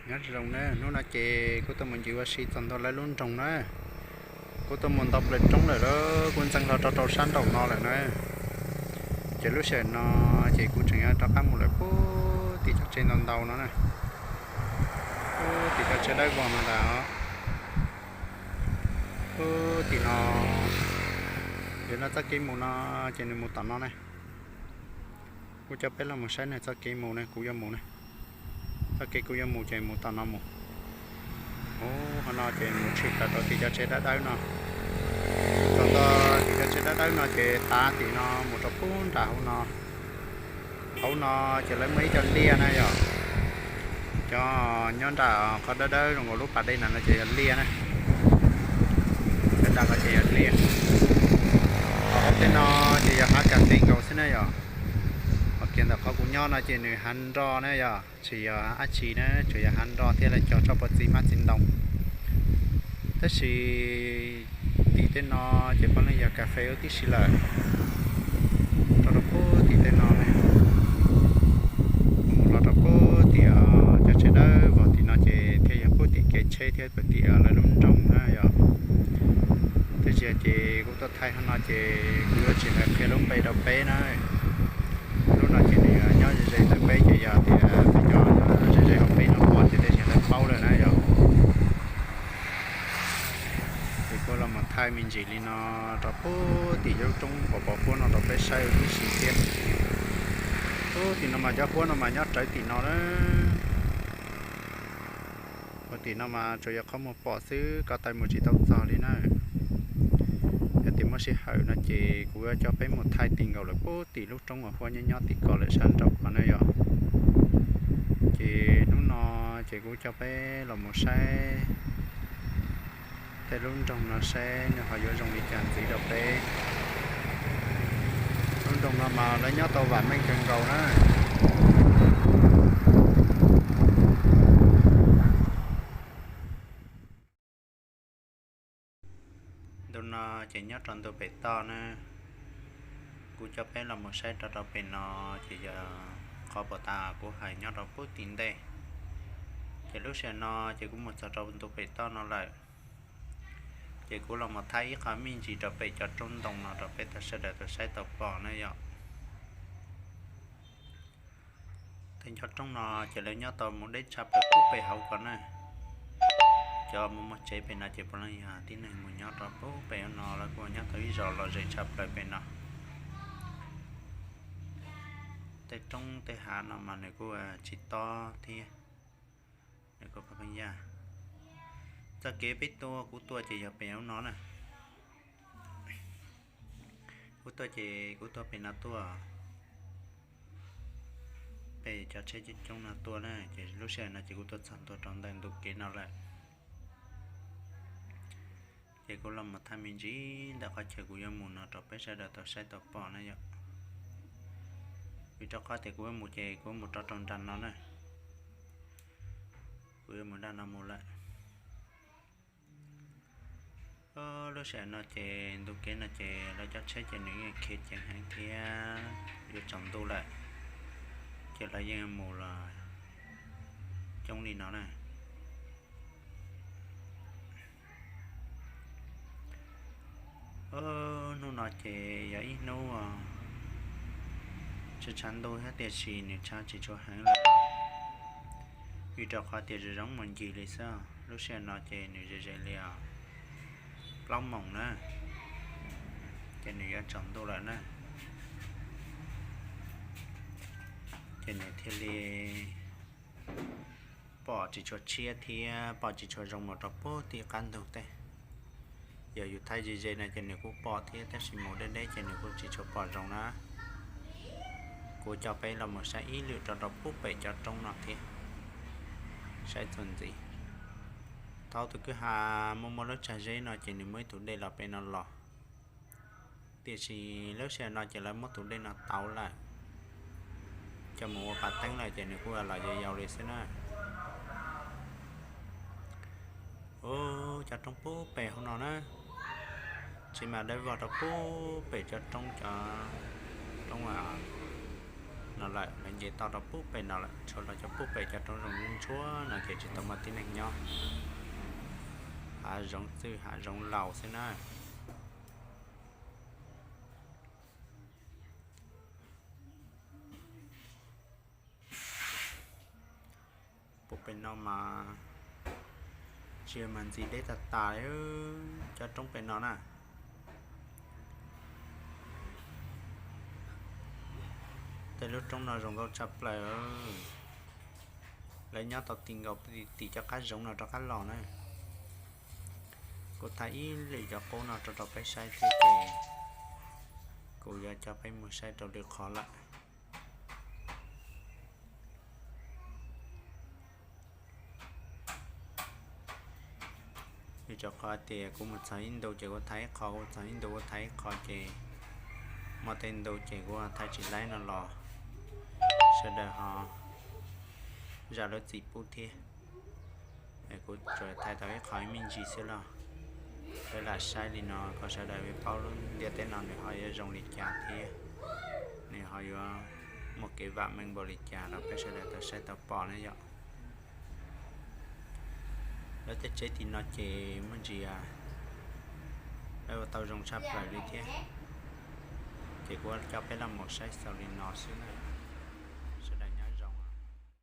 Nyob zoo na, hnub no ces kuj tuaj mus ncig ua si txog ntua lawv lub nroog na. Kuj tuaj mus nto plaws roob lawm, kuj ntxeev los rau rau sab nraum no lawm na. Ces lub sij hawm no ces kuv tseem yuav rov qab mus lawm puag tim cov tsev ntau ntau no na. Puag tim cov tsev dawb vog no ntag. Puag tim no, yog no txoj kev mus no ces nws mus tom no na. Kuv coj peb los mus saib nws txoj kev mus na, kuv yuav mus na. Txoj kev kuv yuav mus ces mus tom no mus. Ub, qhov no ces mus tshwm plaws rau tim cov tsev dawb dawb no. Txog ntua tim cov tsev dawb dawb no ces tav tim no mus rau puag nram hauv no. Hauv no ces lawv muaj ib co liaj na yom. Cov nyob nram qhov dawb dawb zoo nkaus lub pas dej no no ces yog liaj na. Cov nram ko ces yog liaj. Hauv tej no ces yog hav kas fes nkaus xwb na yom. Ho kiag ntawm qhov kuv nyob no ces nws hav nro na yom, tsis yog dab tsi na, tsuas yog hav nro thiab lawv cog tsob pov txiv hmab txiv ntoo. Tab sis tim tej no ces puav leej yog kas fes huv tib si lawm. Rau rau puag tim tej no ne, mus los rau puag tim cov tsev dawb vog tim no ces thiaj yog puag tim kev tsheb thiab puag tim lawv lub nroog na yom. Tab sis ces kuv tuaj thaij hauv no ces kuv yuav tsis hais qhia lub npe rau peb na. Lub no ces nws nyob ze ze ntawm peb ces yog tias peb nyob ze ze hauv peb no ua ces tej zaum lawv paub lawm na yom. Ces kuv los mus thaij me ntsis li no rau puag tim lub roob pos pos huab no rau peb saib huv tib si thiab. Puag tim no mas cov huab no mas nyob rawv tim no na. Ua tim no mas tsuas yog qhov muag pom xwb, ko taw mus tsis tau txog li na. Yog tias muaj sij hawm no ces kuv yuav coj peb mus thaij ti nkaus lawm puag tim lub roob uas huab nyob nyob tim ko lawm sab nraum ko na yom. Ces hnub no ces kuv coj peb los mus saib tej lub nroog no saib nws ho yuav zoo li cas ntxiv rau peb. Lub nroog no mas lawv nyob tau vam meej kawg nkaus na. Ntu no ces nyob rau ntu pem toj na, kuv coj peb los mus saib rau rau pem no, ces yog qhov puag ta kuv hais nyob rau puag tim ntej. Ces lub sij hawm no ces kuv mus txog rau ntu pem toj no lawm, ces kuv los mus thaij ib qho me ntsis rau pem cov roob ntoo no rau peb tau sawv daws tau saib tau pom na yom. Tej cov roob no ces lawv nyob tau mus deb tshaj plaws puag pem hauv ko na. Cov muaj muaj tsev pem no ces puav leej yog tib neeg mus nyob rau puag pem no, lawv kuj nyob tau ib zos lom zem tshaj plaws pem no. Tej roob tej hav no mas nws kuj tsis tob thiab, nws kuj pheej yaj. Txoj kev peb tuaj, kuv tuaj ces yog pem hauv no na. Kuv tuaj ces kuv tuaj pem no tuaj, pem cov tsheb coob coob no tuaj na, ces lub sij hawm no ces kuv tuaj txog ntua rau ntawm ntu kev no lawm. Ces kuv los mus thaij me ntsis ntawm qhov chaw kuv yuav mus no rau peb sawv daws tau saib tau pom na yom. Vim rau qhov tias kuv yuav mus ces kuv mus rov rau nram no na. Kuv yuav mus nram no mus lawm. Lub sij hawm no ces ntu kev no ces lawv cov tsheb ces nws yeej khiav ceev heev thiab yuav tsaus ntuj lawm, ces lawv yeej mus los coob li no na. Hnub no ces yog ib hnub tshav tshav ntuj thiab tiam sis nws tshav tsis tshua heev lawm, vim rau qhov tias zoo zoo mus ncig li xwb. Lub sij hawm no ces nws ze ze li os plaub moos na, ces nws yuav tsaus ntuj lawm na, ces nws thiaj li pom tsis tshua tshiab thiab pom tsis tshua zoo mus rau puag tim qab ntug teb. Yog yus thaij ze ze no ces nws kuj pom thiab tab sis mus deb deb ces nws kuj tsis tshua pom zoo na. Kuv coj peb los mus saib ib lwm rau rau puag pem cov roob no thiab, saib txuas ntxiv. Thaum tus kwj ha muaj muaj lub tsag zeb no ces nws muaj ib tug dej los pem no los, tiam sis lub sij hawm no ces lawv muab tus dej no tauv lawm, coj mus ua pas teeb lawm ces nws kuj los yau yau li xwb na. Ub, cov roob puag pem hauv no na, tsis mas dawb vog rau puag pem cov roob, cov roob a, no lawm, lawv nce toj rau pub pem no lawm, tshuav los cov pub pem cov roob zoov ntsuab no ces tsis tau muaj tib neeg nyob. Hav zoov txwj hav zoov laus xwb na. Pub pem no mas tsis mas ntxim deb tas tas li, cov roob pem no na. Tej lub roob no zoo nkauj tshaj plaws. Lawv nyob tau ti nkaus tim cov qab zoov no rov qab los na. Kuv thaij ib lwm cov qub no rau rau peb saib thiab ces kuv yuav coj peb mus saib rau lwm qhov lawm. Vim rau qhov tias kuv mus txog ib ntu ces kuv thaij ib qho, kuv txog ib ntu kuv thaij ib qho ces muaj tej ntu ces kuv thaij tsis laib no los sawv daws ho zam lub txim pub thiab. Kuv tsuas thaij tau ib qho ib me ntsis xwb los peb lam saib li no kom sawv daws paub lub ntiaj teb no nws ho yuav zoo li cas thiab nws ho yuav muaj kev vam meej npaum li cas rau peb sawv daws tau saib tau pom ne yom. Lawv tej tsev tim no ces muaj ntsis lawv ua tau zoo tshaj plaws li thiab. Ces kuv coj peb los mus saib xaus li no xwb.